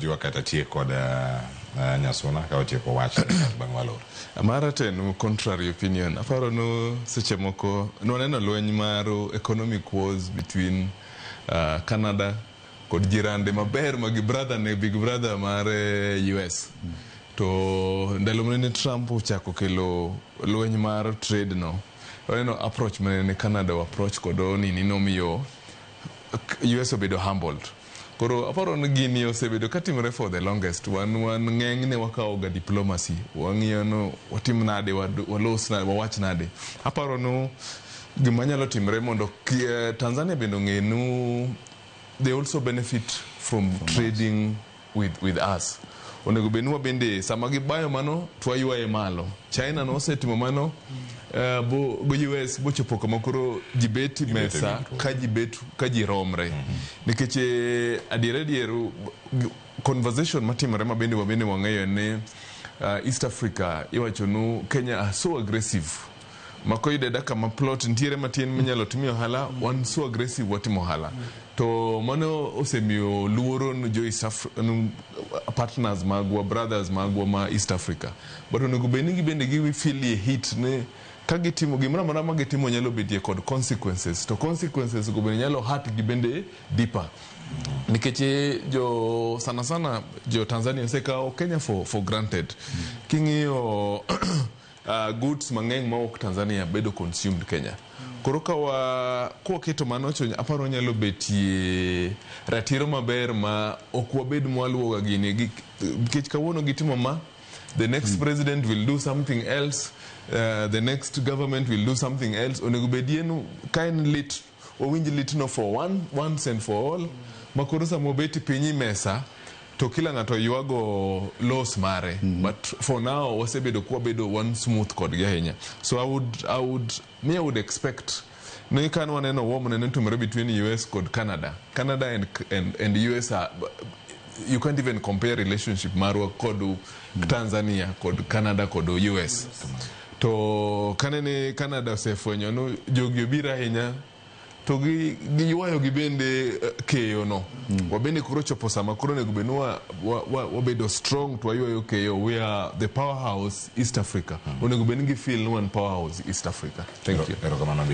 Jua kata tiek kod Nyasuna ka otieko wach bang' walor. Mara to en contrary opinion. Aparo no seche moko nwaneno lweny mar economic wars between Canada kod jirande maber ma gi brother ne big brother mar US. To ndalo manene Trump ochako kelo lweny mar trade no, waneno approach manene Canada o approach kodo nini nomiyo US obedo humbled. Koro aparo ni gini osebedo katimore for the longest. Wan ng'enyne wakawo ga diplomacy. Wang'iyo no watim nade, walos nade, wawach nade. Aparo no gima nyalo timre mondo Tanzania bende ong'e nu they also benefit from trading with us. Onego bed ni wabende sama gibayo mano to waywaye malo. China nosetimo mano bo US bochopo kama koro ji bet e mesa ka ji bet ka ji romre. Nikech adier adier conversation matimore ma bende wabende wang'eyo ni East Africa iwacho nu Kenya are so aggressive. Ma koyudo ada kama plot nitiere matin minyalo timie ohala, wan so aggressive watimo ohala. To mano osemiyo luoro nu jo East Africa, nu partners magwa, brothers magwa ma East Africa. But onego bed ni gibende gi feel e heat ni ka gitimo gimoro amora ma gitimo nyalo bedie kod consequences. To consequences go bende nyalo hurt gi bende deeper. Nikech jo sana sana jo Tanzania osekawo Kenya for granted. King'iyo goods mang'eny mawuok Tanzania bedo consumed Kenya. Koro ka wa kwaketo mano to aparo nyalo betie ratiro maber ma ok wabed mwaluwoga gini nikech kawuono gitimo ma, the next president will do something else, the next government will do something else. Onego bedie nu ka en lit wawinj litno for one once and for all ma koro sama obet piny e mesa to kila ng'ato ywago loss mare. But for now wasebedo kwabedo one smooth kodgi ahinya. So I would expect ni kan waneno war manene otimore between US kod Canada. Canada and US are, you can't even compare relationship marwa kod Tanzania kod Canada kod US. To kanene Canada osefwenyo ni jogi obiro ahinya to gi giywayo gi bende keyo no. Wabende koro chopo sama koro onego bed ni wabedo strong to waywayo keyo. We are the powerhouse East Africa. Onego bed ni gi feel ni wan powerhouse East Africa. Thank you. Erokamano.